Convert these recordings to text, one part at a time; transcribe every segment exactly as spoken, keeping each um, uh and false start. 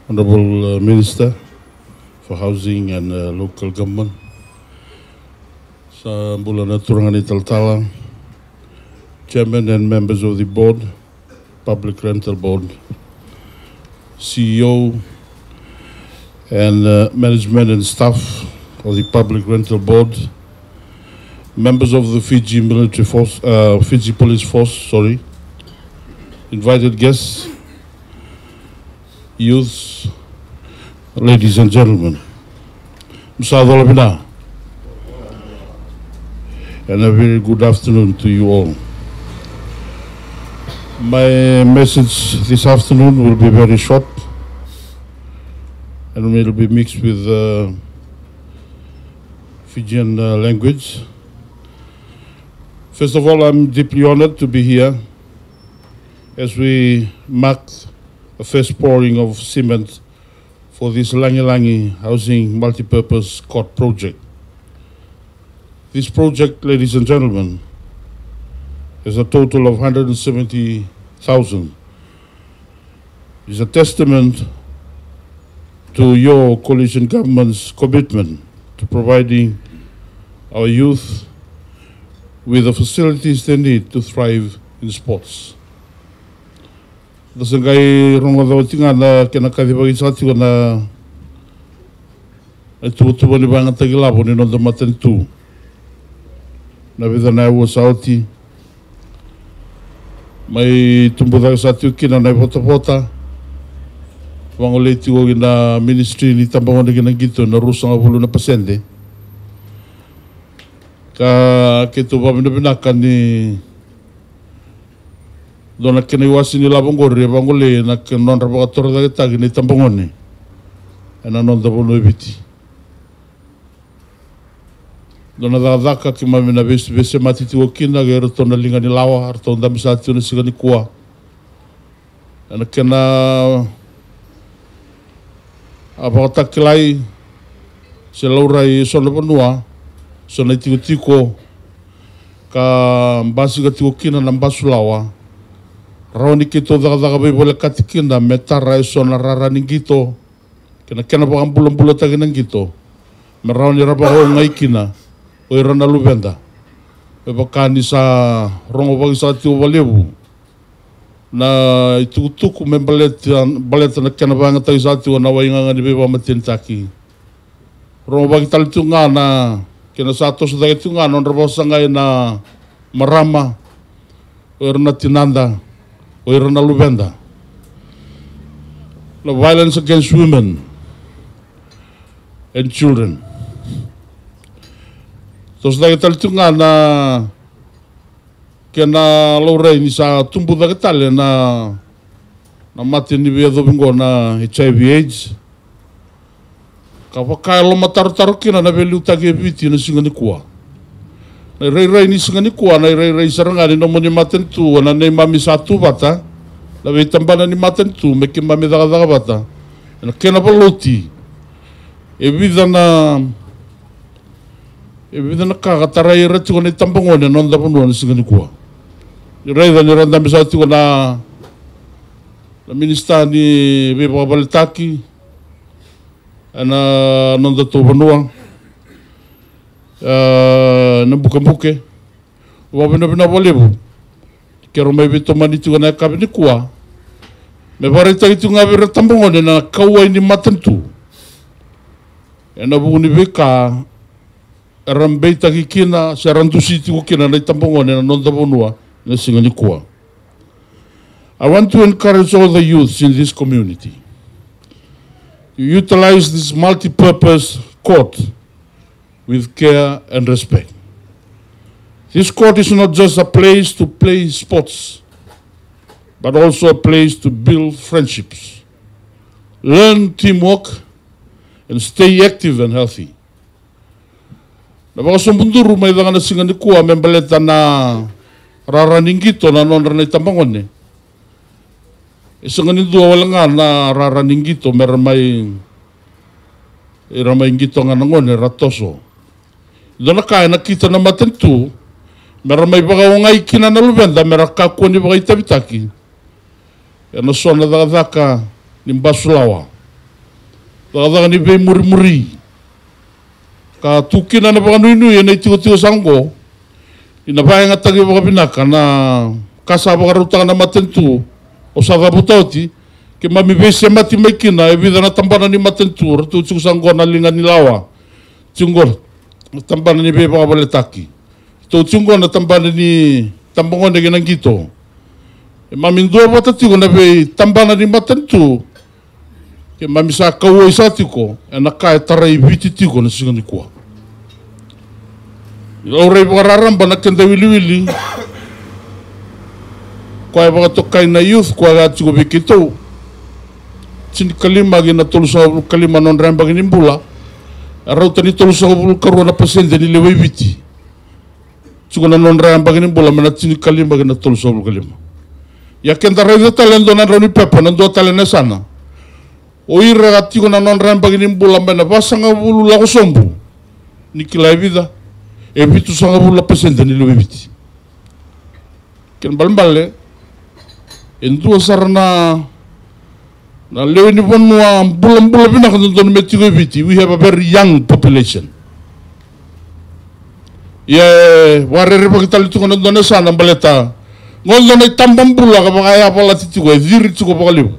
Honorable, uh, Minister for Housing and, uh, Local Government. Sa bula na turaga na italatala, Chairman and members of the board, Public Rental Board, C E O, and, uh, management and staff of the Public Rental Board, members of the Fiji Military Force, uh, Fiji Police Force, sorry, invited guests, youths, ladies and gentlemen. Msa cola vina. And a very good afternoon to you all. My message this afternoon will be very short and will be mixed with, uh, Fijian, uh, language. First of all, I'm deeply honored to be here as we mark the first pouring of cement for this Langilangi Housing Multipurpose Court project. This project, ladies and gentlemen, is a total of hundred and seventy thousand. Is a testament to your coalition government's commitment to providing our youth with the facilities they need to thrive in sports. Da sa qai rogoca oti ga na kena kacivaki saka tiko na ituvatuva ni vakayagataki lavo ni noda matanitu. Na vica na aua sa oti, mai tubu cake saka tiko kina na ivotavota, vagolei tiko ki na ministry ni tabagone kei na qito na ruasagavulu na pasede. Ka keitou vakavinavinaka ni dua na kena iwase ni lavo oqori e vagolei ena nodra vakatorocaketaki na itabagone ena noda vanua e Viti. Dua na cakacaka keimami na veiveisemati tiko kina kei iratou na liga ni lawa, ratou dabe saka tiko na siga nikua. Ena kena a vakatakilai se laurai eso na vanua, eso na itikotiko ka basika tiko kina na basulawa. Rawa ni keitou cakacaka veivolekati kina me tara eso na rara ni qito kei na kena vakabulabulataki na qito, me rawa ni ra vakaogai kina o ira na luveda. Me vaka ni sa rogovaki saka tiko vakalevu na itukutuku me baleta, baleta na kena vakayagataki saka tiko na waigaga ni veivakamatenitaki. Rogovaki tale tiko ga na kena sa toso cake tiko ga na nodra vakasagai na marama, o ira na tinada, o ira na luveda. Na violence against women and children. Toso cake tale tiko ga na kena laurai ni sa tubu cake tale na, na mate ni veiyacovi oqo na H I V AIDS. Ka vaka e lomatarotaro kina na veiliutaki e Viti ena siga nikua. Na irairai ni siga nikua, na irairai sara ga ni nomuni matanitu, ena neimami sa tu vata na veitabana ni matanitu me keimami cakacaka vata ena kena valuti e vica na E vica na ka ka tarai ira tiko na itabagone ena noda vanua na siga nikua. Ni raica ni ra dabe saka tiko na, na minisita ni veivakavaletaki ena nodatou vanua, e, na bukebuke. Vakavinavinaka vakalevu. Keirau mai veitomani tiko na yakavi nikua me vakaraitaki tiko ga vei ira na tabagone na kauwai ni matanitu ena vuku ni veika era beitaki kina se ra dusi tiko kina na itabagone ena noda vanua na siga nikua. I want to encourage all the youths in this community to utilize this multi-purpose court with care and respect. This court is not just a place to play sports, but also a place to build friendships, learn teamwork, and stay active and healthy. Na vakasobuduru mai cake na siga nikua me baleta na rara ni qito na nodra na itabagone. E sega ni dua wale ga na rara ni qito me ra mai, era mai qito ga na gone ra toso. Dua na ka e nakita na matanitu me ra mai vakaogai kina na luveda me ra kakua ni vakaitavitaki ena so na cakacaka ni basulawa. cakacaka ni veimurimuri. Ka tu kina na vakanuinui ena itikotiko sa oqo, ni na vakayagataki vakavinaka na ka sa vakarautaka na matanitu. Au sa cavuta oti, keimami veisemati mai kina e vica na tabana ni matanitu, ratou tiko sa oqo na liga ni lawa, tiko oqo na tabana ni veivakavaletaki, tou tiko oqo na tabana ni tabagone kei na qito. Keimami duavata tiko na veitabana ni matanitu. Keimami sa kauwai sa tiko ena ka e tarai Viti tiko na siga nikua. Ni laurai vakararaba na keda wiliwili, koya e vakatokai na youth, koya e tiko vei keitou. Tinikalima ki na tolusagavulu kalima na nodra yabaki ni bula. E rauta ni tolusagavulu karua na pasede ni lewe i Viti tiko na nodra yabaki ni bula mai na tinikalima ki na tolusagavulu kalima. Ia keda raica tale e dua na drau ni pepa, na dua tale na yasana. O ira ka tiko na nodra yabaki ni bula mai na vasagavulu lako sobu, ni kila e vica? E vitusagavulu na pasede ni lewe i Viti. Kena balebale, e dua sara na, na lewe ni vanua bulabula vinaka dodonu me tiko e Viti. We have a very young population. Ia e vakarerevaki tale tiko na dua na yasana baleta qo dua na itababula ka vakayavalati tiko, e ciri tiko vakalevu.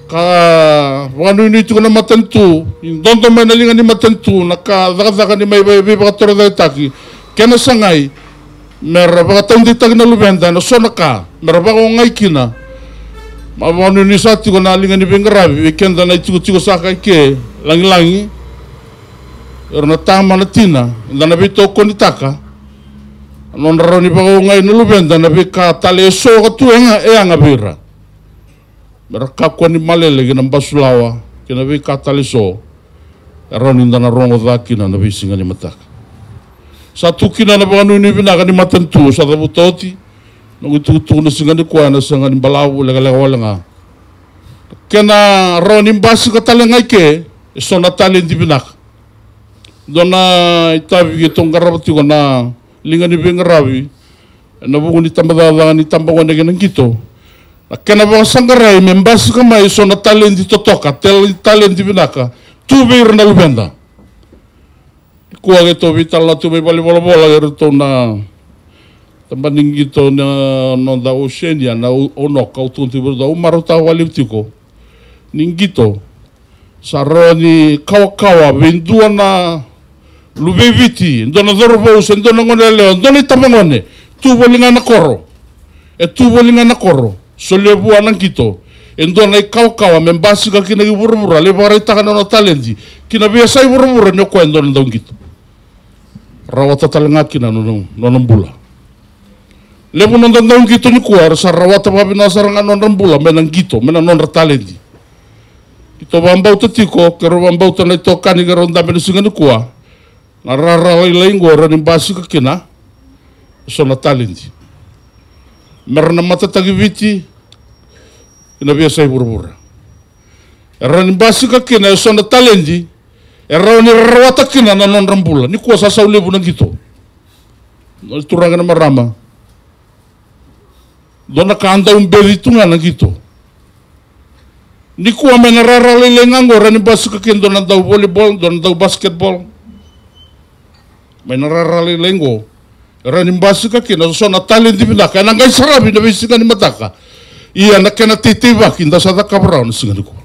Ka vakanuinui tiko na matanitu, ni dodo mai na liga ni matanitu na ka cakacaka ni mai vei-, veivakatorocaketaki, kena sagai me ra vakataudeitaki na luveda ena so na ka me ra vakaogai kina. Ma vakanuinui sa tiko na liga ni veiqaravi vei keda na itikotiko sa kai ke, lagilagi, era na tama na tina, eda na veitokonitaka na nodra rawa ni vakaogai na luveda na veika tale e so ka tu e ga, e yaga vei ira. Me ra kakua ni malele ki na basulawa kei na veika tale e so e rawa ni da na rogo ca kina na veisiga ni mataka. Sa tu kina na vakanuinui vinaka ni matanitu, sa cavuta oti noqu itukutuku na siga nikua ena sega ni balavu, lekaleka wale ga. Kena rawa ni basika tale ga i ke e so na taledi vinaka. Dua na itavi keitou qarava tiko na liga ni veiqaravi ena vuku ni tabacakacaka ni tabagone kei na qito, na kena vakasaqarai me basika mai e so na taledi totoka, tale-, taledi vinaka tu vei ira na luveda. Nikua keitou veitalanoa tu mai valenivolavola kei iratou na tabana ni qito na noda Oceania, na O-, ONOC, au tukuna tiko vei iratou, au marautaka vakalevu tiko ni qito sa rawa ni kawakawa vei dua na luveiviti, dua na cauravou se dua na gone yalewa, dua na itabagone, tu voli ga na koro. E tu voli ga na koro, solia vua na qito e dua na ikawakawa me basika kina ki vuravura, lai vakaraitaka na nona taledi ki na veiyasai vuravura ni o koya e dua na dauqito. Rawata tale ga kina na nona, nona bula. Levu na noda dauqito nikua era sa rawata vakavinaka sara ga na nodra bula mai na qito, mai na nodra taledi. Keitou vakabauta tiko, keirau vakabauta na itokani keirau dabe ena siga nikua, na rara lailai oqo e rawa ni basika kina e so na taledi me ra na matataki Viti ki na veiyasai vuravura. E rawa ni basika kina e so na taledi e rawa ni ra rawata kina na nodra bula. Nikua sa sau levu na qito. Na turaga, na marama, dua na ka dau beci tu ga na qito. Nikua mai na rara lailai ga oqo e rawa ni basika kina dua na dau volleyball, dua na dau basketball. Mai na rara lailai oqo e rawa ni basika kina e so na taledi vinaka ena qai saravi na veisiga ni mataka. Ia na kena teiteivaki da sa cakava rawa na siga nikua.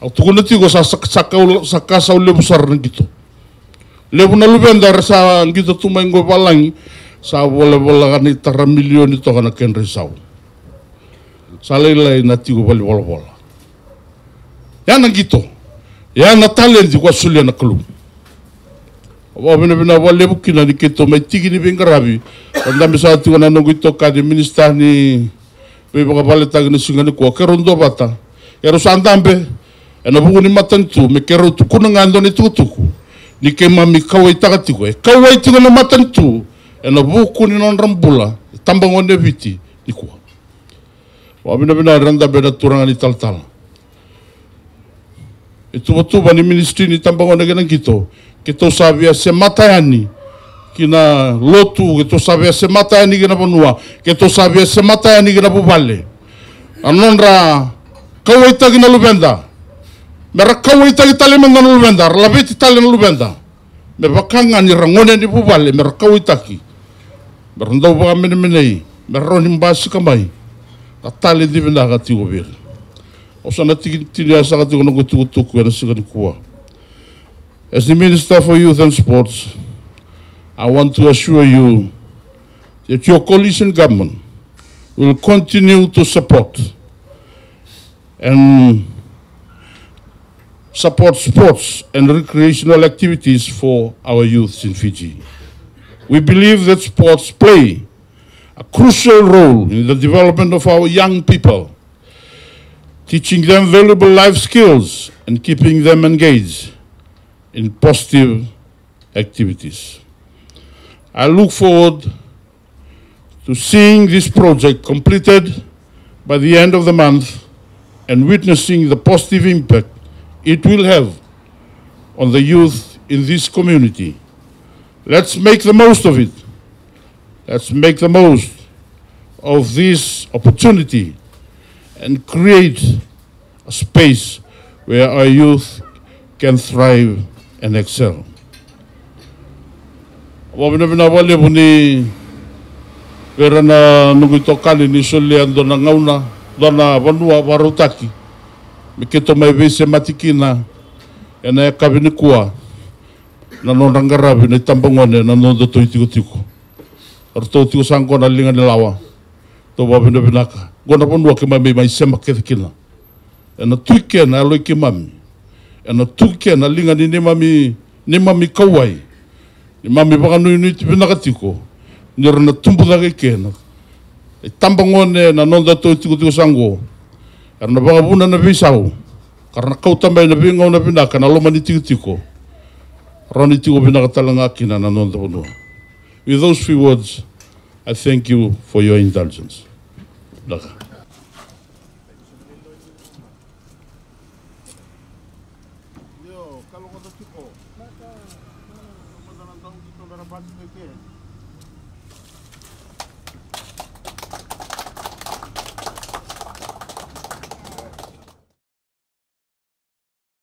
Au tukuna tiko sa, sa, sa kau, sa ka sau levu sara na qito. Levu na luveda era sa qito tu mai oqo e valagi, sa volavola ga ni tara milioni toka na kedra isau. Sa lailai na tiko valenivolavola. Ya na qito. Ya na taledi ko a solia na Kalou. Au vakavinavinaka vakalevu kina ni keitou mai tiki ni veiqaravi. Au dabe sara tiko na noqu itokani minisita ni veivakavaletaki na siga nikua, keirau duavata. Keirau sa dabe ena vuku ni matanitu me keirau tukuna ga e dua na itukutuku ni keimami kauwaitaka tiko, e kauwai tiko na matanitu ena vuku ni nodra bula e tabagone e Viti nikua. Vakavinavinaka, era dabe na turaga ni talatala. Ituvatuva ni ministry ni tabagone kei na qito, keitou sa via semata yani ki na lotu, keitou sa via semata yani ki na vanua, keitou sa via semata yani ki na vuvale. A nodra kauwaitaki na luveda. Me ra kauwaitaki tale mada na luveda, ra laveti tale na luveda. Me vaka ga ni ra gone ni vuvale, me ra kauwaitaki. Me ra dau vakamenemenei, me ra rawa ni basika mai na taledi vinaka tiko vei ira. Au sa na tiki tini ya saka tiko noqu itukutuku ena siga nikua. As the Minister for Youth and Sports, I want to assure you that your coalition government will continue to support and support sports and recreational activities for our youths in Fiji. We believe that sports play a crucial role in the development of our young people, teaching them valuable life skills and keeping them engaged in positive activities. I look forward to seeing this project completed by the end of the month and witnessing the positive impact it will have on the youth in this community. Let's make the most of it. Let's make the most of this opportunity and create a space where our youth can thrive and excel. Vakavinavinaka vakalevu ni vei ira na noqu itokani ni solia dua na gauna, dua na vanua vakarautaki me keitou mai veisemati kina ena yakavi nikua, na nodra qaravi na itabagone na nodatou itikotiko. Ratou tiko sa qo na liga ni lawa. Tou vakavinavinaka. Qo na vanua keimami mai sema kece kina. Ena tu i ke na yalo i keimami. Ena tu i ke na liga ni neimami, neimami kauwai. Neimami vakanuinui vinaka tiko ni ra na tubu cake i ke na itabagone na nodatou itikotiko sa qo. Era na vakavuna na veisau ka ra na kauta mai na veigauna vinaka na loma ni tikotiko. Rawa ni tiko vinaka tale ga kina na noda vanua. With those few words, I thank you for your indulgence. Vinaka.